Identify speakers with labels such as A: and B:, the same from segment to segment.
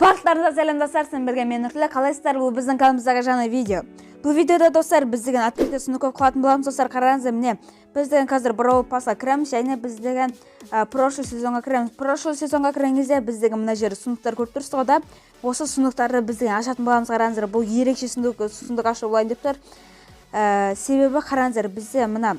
A: Барлықтарыңызға сәлем, достар! Сіздермен бірге мен, Нұртілі. Қалайсыздар? Бұл біздің каналымыздағы жаңа видео. Бұл видеода, достар, біз деген открытие сундуков қылатын боламыз. Достар, қараңыздар, міне, біз деген қазір Brawl Passқа кіреміз және біз деген прошлый сезонға кіреміз. Прошлый сезонға кірген кезде біз деген мына жерде сундуктар көріп тұрсыз ғой да. Осы сундуктарды біз деген ашатын боламыз. Қараңыздар, бұл ерекше сундук, сундук ашу болайын деп тұр. Себебі қараңыздар, бізде мына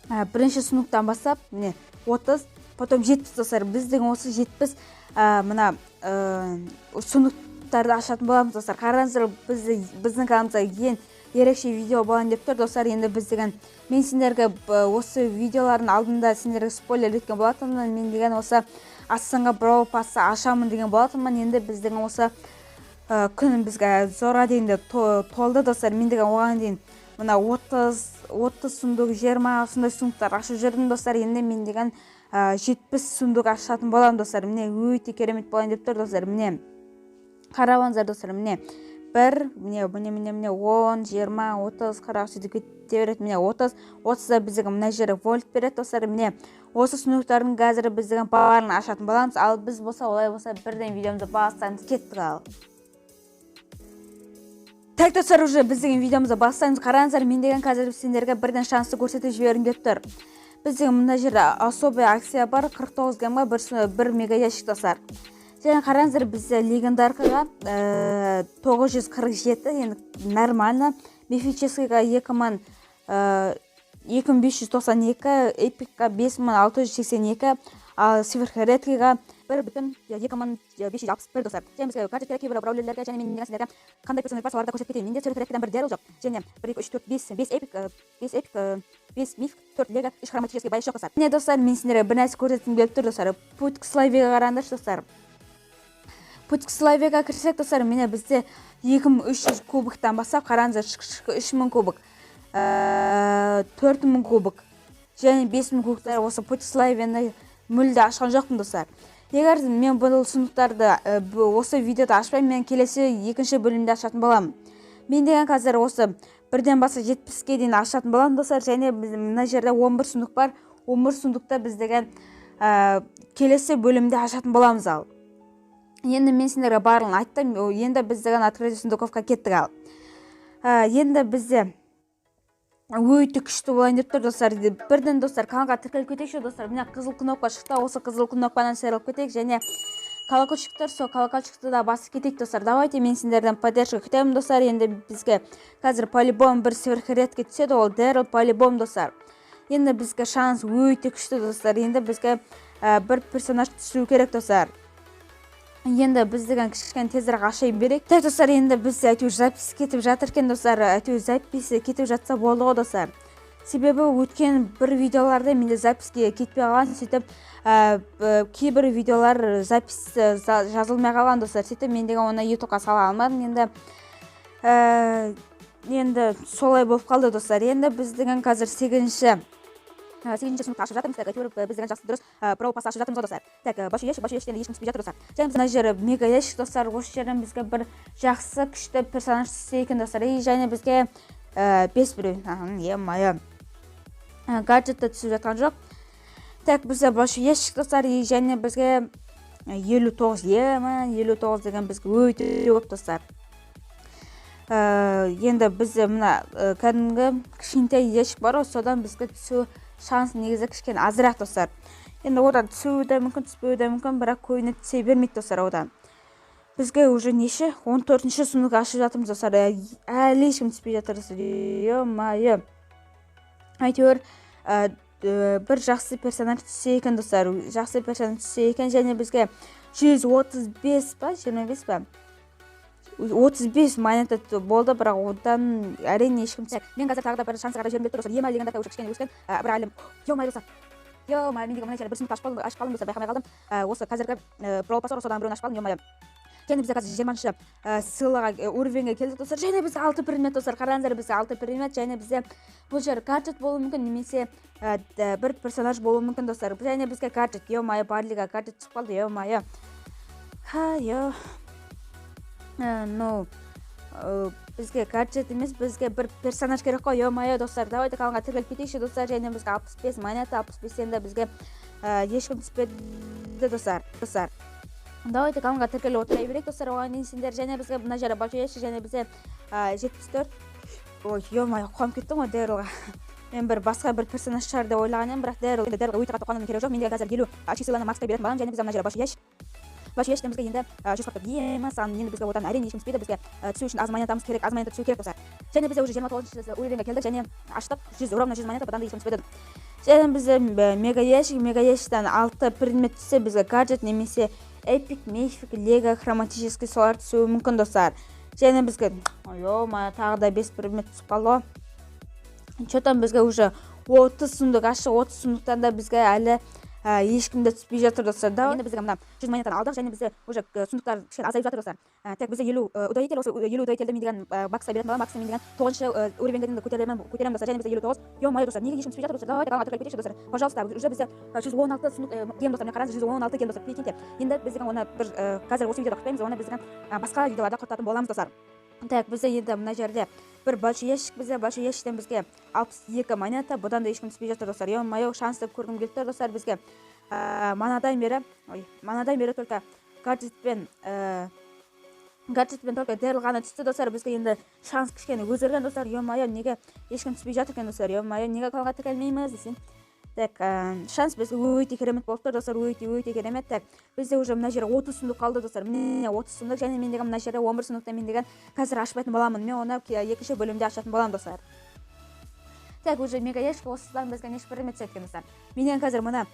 A: бірінші сундуктан бастап, міне, 30, потом 70, достар. Біз деген осы 70 мына сундуктарды ашатын боламыз. Достар, қараңыздар, біздің каналымызда ең ерекше видео болайын деп тұр, достар. Енді біз деген, мен сендерге осы видеолардың алдында сендерге спойлер еткен болатынмын. Мен деген осы астыңғы Brawl Passты ашамын деген болатынмын. Енді біз деген осы күн бізге зорға дегенде толды, достар. Мен деген оған дейін мына 30 сундук, 20 сондай сундуктар ашып жүрдім, достар. Енді мен деген 70 сундук ашатын боламын, достар. Міне, өте керемет болайын деп тұр, достар. Міне, қарап алыңыздар, достар. Міне, бір, міне, міне, міне, міне, 10, 20, 30, 40, сөйтіп кете береді. Міне, 30, 30-да бізге мына жерде вольт береді, достар. Міне, осы сундуктардың қазір біз деген барлығын ашатын боламыз. Ал біз болса, олай болса, бірден видеомызды бастаймыз. Кеттік. Ал так, достар, уже біз деген видеомызды бастаймыз. Қараңыздар, мен деген қазір сендерге бірден шансты көрсетіп жібергім келіп тұр. Біз деген мына жерде особый акция бар, 49 гемға бір мега ящик, достар. Және қараңыздар, бізде легендаркаға 947, енді нормально, мифическийға 2000, 2592, эпикқа 5682, ал сверхредкийға 1,2561, достар. Және бізге гаджет керек кейбір браулерлерге. Және мен сіздерге қандай персонаж бар, соларды көрсетіп кетейін. Менде сверхредкийдан бір Дэрил жоқ және бір, екі, үш, төрт, бес, бес эпик, бес эпик, бес миф, төрт лего, үш хроматический байс жоқ, достар. Міне, достар, мен сендерге бір нәрсе көрсеткім келіп тұр, достар. Путь к славеға қараңдаршы, достар. Путь к славеға кірсек, достар, міне, бізде 2300 кубоктан бастап, қараңыздар, 3000 кубок, 4000 кубок және 5000 кубоктар. Осы Путь к славені мүлде ашқан жоқпын, достар. Егер мен бұл сундуктарды осы видеода ашпаймын, мен келесі екінші бөлімде ашатын боламын. Мен деген қазір осы бірден бастап 70-ке дейін ашатын боламын, достар. Және мына жерде 11 сундук бар. 11 сундукта біз деген келесі бөлімде ашатын боламыз. Ал енді мен сендерге барлығын айттым. Енді біз деген открытие сундуковқа кеттік. Ал енді бізде өте күшті болайын деп тұр, достар. Бірден, достар, каналға тіркеліп кетейікші, достар. Міне, қызыл кнопка шықты, осы қызыл кнопкадан шайырылып кетейік және колокольчик тұр, сол колокольчикті да басып кетейік, достар. Давайте, мен сендерден поддержка күтемін, достар. Енді бізге қазір по-любому бір сверхредкий түседі, ол Дэрил по-любому, достар. Енді бізге шанс өте күшті, достар. Енді бізге бір персонаж түсу керек, достар. Енді біз деген кішкене тезірек аша берейік. Так, достар, енді біз әйтеуір запись кетіп жатыр екен, достар. Әйтеуір запись кетіп жатса болды ғой, достар. Себебі өткен бір видеоларда менде запиське кетпей қалған, сөйтіп кейбір видеолар запись жазылмай қалған, достар. Сөйтіп мен деген оны Ютубқа сала алмадым. Енді солай болып қалды, достар. Енді біз деген қазір сегізінші сундукты ашып жатырмыз. Так, әйтеуір біз деген жақсы, дұрыс Brawl Pass ашып жатырмыз ғой, достар. Так, большой ящик, большой ящиктен ешкім түспей жатыр, достар. Және біз мына жері мега ящик, достар. Осы жерден бізге бір жақсы, күшті персонаж түссе екен, достар. И және бізге бес біреу, е-мое, гаджет та түсіп жатқан жоқ. Так, бізде большой ящик, достар. И және бізге 59, е, 59 деген бізге өте көп, достар. Енді бізде мына кәдімгі кішкентай ящик бар ғой, содан бізге түсу шанс негізі кішкене азырақ, достар. Енді одан түсуі де мүмкін, түспеуі де мүмкін, бірақ көбіне түсе бермейді, достар. Одан бізге уже неше, 14-ші сундук ашып жатырмыз, достар, әлі ешкім түспей жатыр, достар. Е мое, әйтеуір бір жақсы персонаж түссе екен, достар, жақсы персонаж түссе екен. Және бізге 135 па, 25 па, 35 монета болды, бірақ одан әрине ешкім. Мен қазір тағы да бір шансқа қарай жібергім келіп тұр, достар. Ема легендарка уже кішкене өскен, бірақ әлі, е-мое, достар, е-мое, мен деген мына жерде бір сундукты ашып қалдым, достар, байқамай қалдым. Осы қазіргі Brawl Pass, содан біреуін ашып қалдым, е-мое. Және бізде қазір 20-шы сыйлыға, уровеньге келдік, достар. Және бізде алты предмет, достар. Қараңыздар, бізде алты предмет. Және бізде бұл жер гаджет болуы мүмкін немесе бір персонаж болуы мүмкін, достар. Және бізге гаджет, е мое, Барлиға гаджет түсіп қалды. Е мое, ха, е, ну бізге гаджет емес, бізге бір персонаж керек қой. Е мое, достар, давайте каналға тіркеліп кетейікші, достар. Және бізге 65 монета, 65-тен де бізге ешкім түспеді, достар. Достар. Давайте каналға тіркеліп отыра берейік, достар. Оған дейін сендер және бізге мына жерде большой ящик, және бізде 74. Ой, ё-моё, қуанып кеттім ғой Дэрилға. Мен бір басқа бір персонаж шығар деп ойлаған едім, бірақ Дэрил, енді Дэрилға өте қатты қуанудың керегі жоқ. Менде қазір 50 очки сыйланы максқа беретін балам. Және бізде мына жерде большой ящик. Большой ящиктен бізге енді 144 ема сан. Енді бізге одан әрине ешкім түспейді. Бізге түсу үшін аз монетамыз керек, аз монета түсу керек, достар. Және бізде уже 29 уровеньге келдік және аштық 100, ровно 100 монета, бұдан да ешкім түспеді. Және бізде мега ящик, мега ящиктен 6 предмет түссе, бізге гаджет немесе эпик, мифик, лего, хроматический, солар түсуі мүмкін, достар. Және бізге, ё-моё, тағы да 5 предмет түсіп қалды ғой. Че там, бізге уже 30 сундук ашық, 30 сундуктан да бізге әлі ешкім де түспей жатыр, достар. Да, енді бізге мына 100 монетаны алдық және бізде уже сундуктар кішкене азайып жатыр, достар. Так, бізде 50 удвоитель, осы 50 удвоительді мен деген баксқа беретін боламын. Баксты мен деген тоғызыншы уровеньге дейін көтеремін, достар. Және бізде 59. Ё-моё, достар, неге ешкім түспей жатыр, достар? Давайте каналға тіркеліп кетейікші, достар, пожалуйста. Уже бізде 116 сундук гем, достар. Міне, қараңыз, 116 гем, достар, прикиньте. Енді біз деген оны бір қазір осы видеода құртпаймыз, оны біз деген басқа видеоларда құртатын боламыз, достар. Так, бізде енді мына жерде бір большой ящик, бізде большой ящиктен бізге 62 монета, бұдан да ешкім түспей жатыр, достар. Ё-моё, шансты көргім келіп тұр, достар. Бізге манадан бері, ой, манадан бері только гаджетпен только Дэрил ғана түсті, достар. Бізге енді шанс кішкене өзгерген, достар. Ё-моё, неге ешкім түспей жатыр екен, достар? Ё-моё, неге каналға тіркелмейміз десең. Так, шанс бізге өте керемет болып тұр, достар, өте өте керемет. Так, бізде уже мына жерде 30 сундук қалды, достар. Міне, 30 сундук. Және мен деген мына жерде 11 сундукта мен деген қазір ашпайтын боламын, мен оны екінші бөлімде ашатын боламын, достар. Так, уже мега ящик, осыдан бізге неше предмет түседі екен, достар? Мен деген қазір мына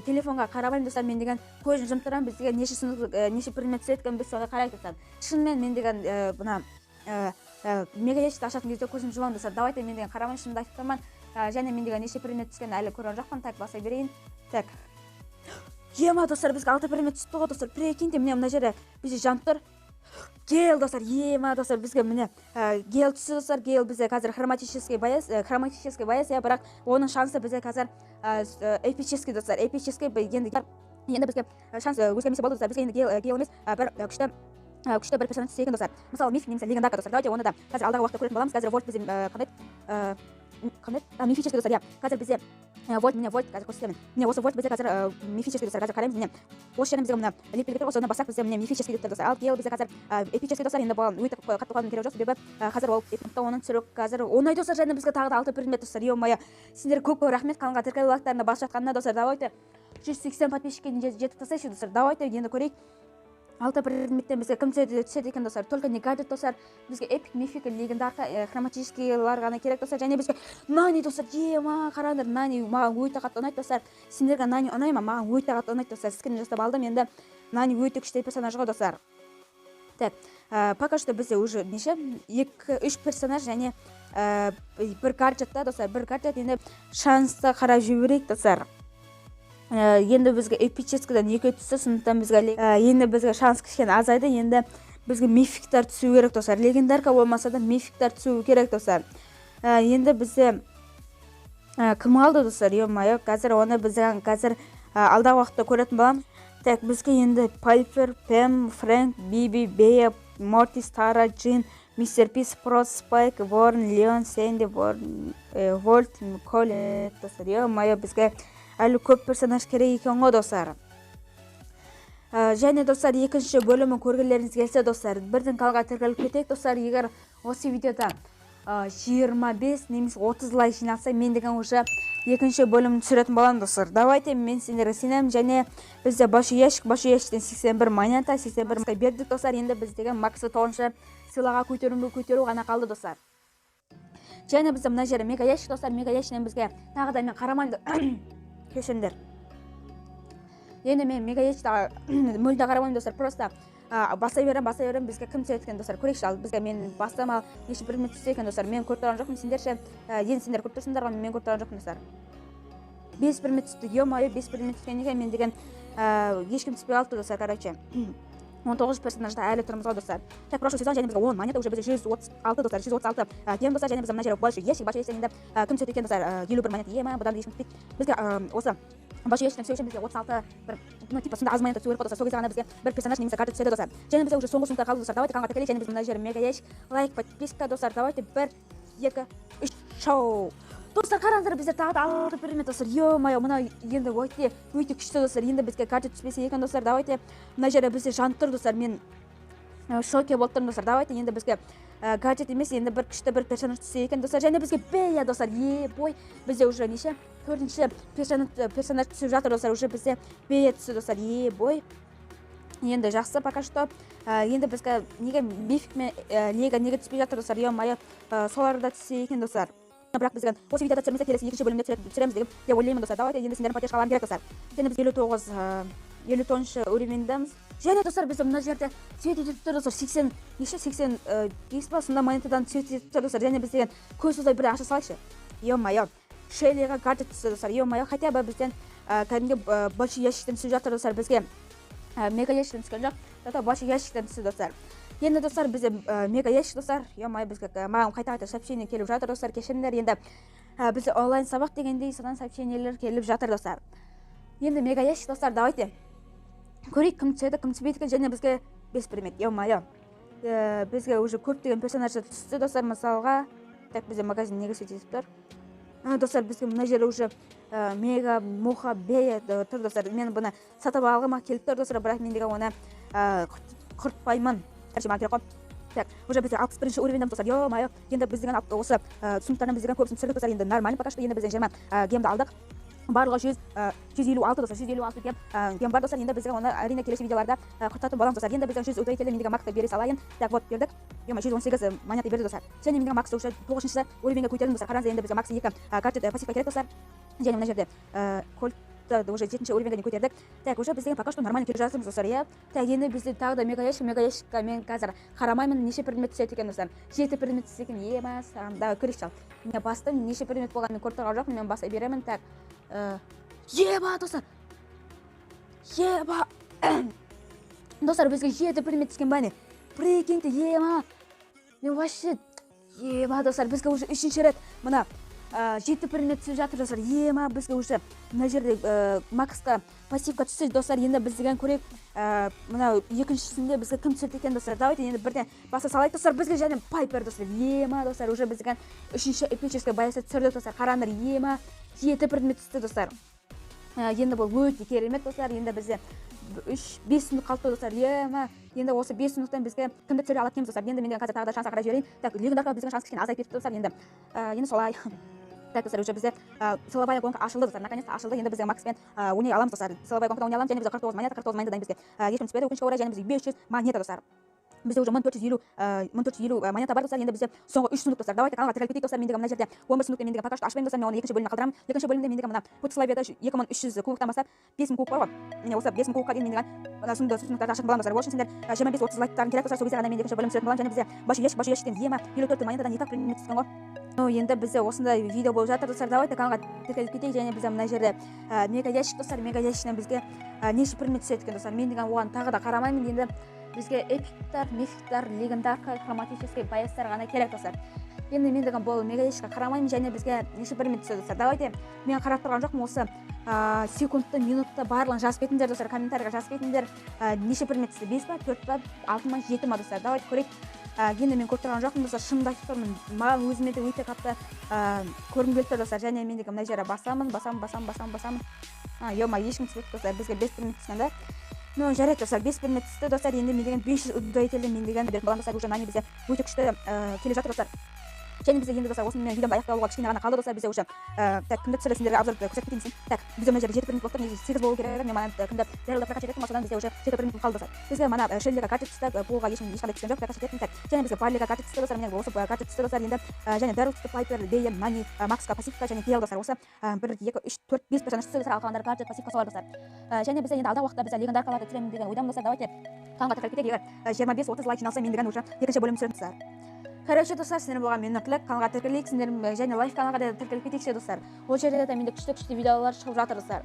A: телефонға қарамаймын, достар. Мен деген көзін жұмып тұрамын, бізге неше сундук, неше предмет түседі екен, біз соны қарайық, достар. Шынымен мен деген мына мега ящикті ашатын кезде көзім жұмамын, достар. Давайте, мен деген қарамаймын, шынымды айтып тұрмын. Және мен деген неше предмет түскенін әлі көрген жоқпын. Так, баса берейін. Так, ема, достар, бізге алты предмет түсті ғой, достар, прикиньте. Міне, мына жерде бізде жанып тұр Гейл, достар. Ема, достар, бізге міне Гейл түсті, достар. Гейл бізде қазір хроматический боец, хроматический боец, иә, бірақ оның шансы бізде қазір эпический, достар, эпический. Енді бізге шанс өзгермесе болды, достар. Бізге енді Гейл емес, бір күшті бір персонаж түссе екен, достар. Мысалы, миф немесе легендарка, достар. Давайте оны да қазір алдағы уақытта көретін боламыз. Қазір Вольт бізде қандай мифический, достар, иә. Қазір бізде Вольт, міне, Вольт қазір көрсетемін. Міне, осы Вольт бізде қазір мифический, достар. Қазір қараймыз. Міне, осы жерден бізге мына леп белгі тұр ғой, соны бассақ, бізде, міне, мифический деп тұр, достар. Ал Гейл бізде қазір эпический, достар. Енді бұған өте қатты қуанудың керегі жоқ, себебі қазір ол оның түсіру қазір оңай, достар. Және бізге тағы да алты предмет, достар. Ё-моё, сендерге көп көп рахмет каналға тіркеліп, лайктарына басып жатқанына, достар. Давайте 180 подписчикке дейін жетіп тастайықшы, достар. Давайте енді көрейік, алты предметтен бізге кім түседі екен, достар. Только не гаджет, достар. Бізге эпик, мифик, легендарка, хроматическийлар ғана керек, достар. Және бізге Нани, достар. Ема, қараңдар, Нани маған өте қатты ұнайды, достар. Сендерге Нани ұнай ма? Маған өте қатты ұнайды, достар. Скрин жасап алдым. Енді Нани өте күшті персонаж ғой, достар. Так, пока что бізде уже неше, екі үш персонаж және бір гаджет та, достар, бір гаджет. Енді шансты қарап жіберейік, достар. Енді бізге эпическийден екеу түсті, сондықтан бізге енді бізге шанс кішкене азайды. Енді бізге мификтар түсу керек, достар. Легендарка болмаса да, мификтар түсу керек, достар. Енді бізде кім қалды, достар? Ё-моё, қазір оны біз қазір алдағы уақытта көретін боламыз. Так, бізге енді Пайпер, Пэм, Фрэнк, Биби, Бея, Мортис, Тара, Джин, Мистер Пи, Спроут, Спайк, Ворон, Леон, Сэнди, Ворон, Вольт, Колет, достар. Ё-моё, бізге әлі көп персонаж керек екен ғой, достар. Және, достар, екінші бөлімін көргілеріңіз келсе, достар, бірден каналға тіркеліп кетейік, достар. Егер осы видеода 25 немесе 30 лайк жиналса, мен деген уже екінші бөлімін түсіретін боламын, достар. Давайте, мен сендерге сенемін. Және бізде большой ящик, большой ящиктен 81 монета, 81 бердік, достар. Енді біз деген максы тоғызыншы сыйлаға көтеру ғана қалды, достар. Және бізде мына жерде мега ящик, достар. Мега ящиктен бізге тағы да, мен қарамаймын, кешіріңдер, енді мен мега ящикті мүлде қарамаймын, достар. Просто баса беремін, баса беремін. Бізге кім түседі екен, достар, көрейікші. Ал бізге мен бастым, ал неше предмет түссе екен, достар? Мен көріп тұрған жоқпын, сендер ше? Енді сендер көріп тұрсыңдар ғой, мен көріп тұрған жоқпын, достар. Бес предмет түсті, ё-моё, бес предмет түскен екен. Мен деген ешкім түспей қалыпты, достар. Короче, 19 персонажда әлі тұрмыз ғой, достар. Так, прошлый сезон. Және бізге 10 монета, уже бізде 136, достар, 136 гем, достар. Және бізде мына жерде большой ящик, большой ящик енді кім түседі екен, достар? 51 монета, ема, бұдан да ешкім түспейді. Бізге осы большой ящиктен түсу үшін бізге 36 бір, ну, типа сондай аз монета түсу керек қой, достар. Сол кезде ғана бізге бір персонаж немесе карта түседі, достар. Және бізде уже соңғы сундуктар қалды, достар. Давайте каналға тіркелейік. Және біз мына жерде мега ящик, лайк, подписка, достар. Давайте, бір, екі, үш, шоу. Достар, қараңыздар, біздер тағы да 6 предмет, достар. Ё-моё, мына енді өте өте күшті, достар. Енді бізге гаджет түспесе екен, достар. Давайте, мына жерде бізде жанып тұр, достар. Мен шоке болып тұрмын, достар. Давайте, енді бізге гаджет емес, енді бір күшті бір персонаж түссе екен, достар. Және бізге Бея, достар. Е бой, бізде уже неше, төртінші персонаж түсіп жатыр, достар. Уже бізде Бея түсті, достар. Е бой, енді жақсы пока что. Енді бізге неге мифик мен лего неге түспей жатыр, достар? Ё-моё, солар да түссе екен, достар. Бірақ бізге осы видеода түсірмесе, келесі екінші бөлімде түсіреміз деген деп ойлаймын, достар. Давайте, енді сендердің поддержкаларың керек, достар. Және біз 59-шы уровеньдеміз. Және, достар, бізде мына жерде свет етіп тұр, достар. 80 неше, 85 па, сонда монетадан свет етіп тұр, достар. Және біз деген көз созбай бір аша салайықшы. Ё-моё, Шеллиға гаджет түсті, достар. Ё-моё, хотя бы бізден кәдімгі большой ящиктен түсіп жатыр, достар. Бізге мега ящиктен түскен жоқ, зато большой ящиктен түсті, достар. Енді, достар, бізде мега ящик, достар. Ё-моё, бізге маған қайта қайта сообщение келіп жатыр, достар. Кешіріңдер, енді бізде онлайн сабақ дегендей, содан сообщениелер келіп жатыр, достар. Енді мега ящик, достар. Давайте көрейік, кім түседі, кім түспейді екен. Және бізге бес предмет. Ё-моё, бізге уже көптеген персонаждар түсті, достар. Мысалға, так, бізде магазин неге сөйтіп тұр? Достар, бізге мына жерде уже мега муха Бея тұр, достар. Мен бұны сатып алғым келіп тұр, достар, бірақ мен деген оны құртпаймын. Короче, маған керек қой. Так, уже бізде 61-ші уровеньдеміз, достар. Ё-моё, енді біз деген осы сундуктардан біз деген көбісін түсірдік, достар. Енді нормально пока что. Енді біз 20 гемді алдық, барлығы 156, достар. 156 гем бар, достар. Енді біз оны, әрине, келесі видеоларда құртатын боламыз, достар. Енді біздің 100 удвоитель мен деген Максты бере салайын. Так, вот, бердік. Ё, 118 монета берді, достар. Және мен деген Максты уже тоғызыншы уровеньге көтердім, достар. Қараңыздар, енді бізге Макс екі гаджет, пассивка керек, достар. Және мына жерде Кольтты уже жетінші уровеньге дейін көтердік. Так, уже біз деген пока что нормально келе жатырмыз, достар, иә. Так, енді бізде тағы да мега ящик. Мега ящикқа мен қазір қарамаймын, неше предмет түседі екен, достар. Жеті предмет түссе екен, ема. Давай көрейікші. Ал мен бастым, неше предмет болғанын мен көріп тұрған жоқпын, мен баса беремін. Так, еба, достар, еба, достар, бізге жеті предмет түскен ба, не? Прикиньте, ема, мен вообще, ема, достар, бізге уже үшінші рет мына жеті предмет түсіп жатыр, достар. Ема, бізге уже мына жерде Максқа пассивка түсті, достар. Енді біз деген көрейік, мынау екіншісінде бізге кім түседі екен, достар. Давайте енді бірден баса салайық, достар. Бізге және Пайпер, достар. Ема, достар, уже біз деген үшінші эпический боецті түсірдік, достар. Қараңдар, ема, жеті предмет түсті, достар. Енді бұл өте керемет, достар. Енді бізде үш, бес сундук қалыпты, достар. Ема, енді осы бес сундуктан бізге кімді түсіре алады екенбіз, достар? Енді мен қазір тағы да шансқа қарай жіберейін. Так, легендарка біздің шанс кішкене азайып кетті, достар. Енді солай. Так, достар, уже бізде силовая гонка ашылды, достар, наконец то ашылды. Енді бізде Макспен ойнай аламыз, достар, силовая гонкада ойнай аламыз. Және бізде 49 монета. 49 монетадан бізге ешкім түспеді, өкінішке орай. Және бізде 500 монета, достар. Бізде уже 1450 монета бар, достар. Енді бізде соңғы үш сундук, достар. Давайте каналға тіркеліп кетейік, достар. Мен деген мына жерде 11 сундукты мен деген пока что ашпаймын, достар. Мен оны екінші бөліміне қалдырамын. Екінші бөлімде мен деген мына Путь славияда 2300 кубоктан бастап 5000 кубок бар ғой, міне, осы 5000 кубокқа дейін мен деген мына сундуктарды ашатын боламын, достар. Ол үшін сендер 25-30 лайктарың керек, достар. Сол кезде ғана мен екінші бөлім түсіретін боламын. Және бізде большой ящик. Большой ящиктен, ема, 54 монетадан екі ақ предмет түскен ғой. Ну, енді бізде осындай видео болып жатыр, достар. Давайте каналға тіркеліп кетейік. Және бізде мына жерде мега ящик, достар. Мега ящиктен бізге неше предмет түседі екен, достар? Мен деген оған тағы да қарамаймын. Енді бізге эпиктар, мификтар, легендарка, хроматический боецтар ғана керек, достар. Енді мен деген бұл мега ящикке қарамаймын. Және бізге неше предмет түседі, достар? Давайте, мен қарап тұрған жоқпын. Осы секундты, минутты, барлығын жазып кетіңдер, достар, комментарийға жазып кетіңдер. Неше предмет түсті: бес па, төрт па, алты ма, жеті ма, достар? Давайте көрейік. Енді мен көріп тұрған жоқпын, достар, шынымды айтып тұрмын. Маған өзіме де өте қатты көргім келіп тұр, достар. Және мен деген мына жерге басамын, басамын, басамын, басамын, басамын. А, ё, ешкім түспеді, достар. Бізге бес предмет түскен да. Ну, жарайды, достар, бес предмет түсті, достар. Енді мен деген 500 удвоительді мен деген беретін боламын, достар. Уже Нани бізде өте күшті келе жатыр, достар. Және бізде енді, достар, осымен видеомды аяқталуға кішкене ғана қалды, достар. Бізде уже так, кімді түсірді, сендерге обзор көрсетіп кетейін десем. Так, бізде мына жерде жеті предмет болып тұр, негізі сегіз болу керек еді. Мен мана кімді, Дэрилді прокачать еттім ғой, содан бізде уже жеті предмет қалды, достар. Бізге мана Шеллиға гаджет түсті, Полға ешкім ешқандай түскен жоқ, прокачать еттім. Так, және бізге Барлиға гаджет түсті, достар. Міне, осы гаджет түсті, достар. Енді және Дэрил түсті, Пайпер, Бея, Нани, Максқа пассивка және Гейл, достар. Осы бір, екі, үш, төрт, бес персонаж түсті, достар. Ал қалғандары гаджет, пассивка, солар, достар. Және бізде енді алдағы уақытта біз легендаркаларды түсіремін деген ойдамын, достар. Давайте каналға тіркеліп кетейік. Егер 25-30 лайк жиналса, мен деген уже екінші бөлім түсіремін, достар. Короче, достар, сіздер болған мен Нұртілек. Каналға тіркелейік сендер және лайф каналға да тіркеліп кетейікші, достар. Ол жерде де менде күшті күшті видеолар шығып жатыр, достар.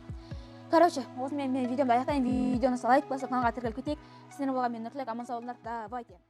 A: Короче, осымен мен видеомды аяқтайын. Видеоны лайк басып, каналға тіркеліп кетейік. Сіздер болған мен Нұртілек. Аман сау болыңдар, давайте.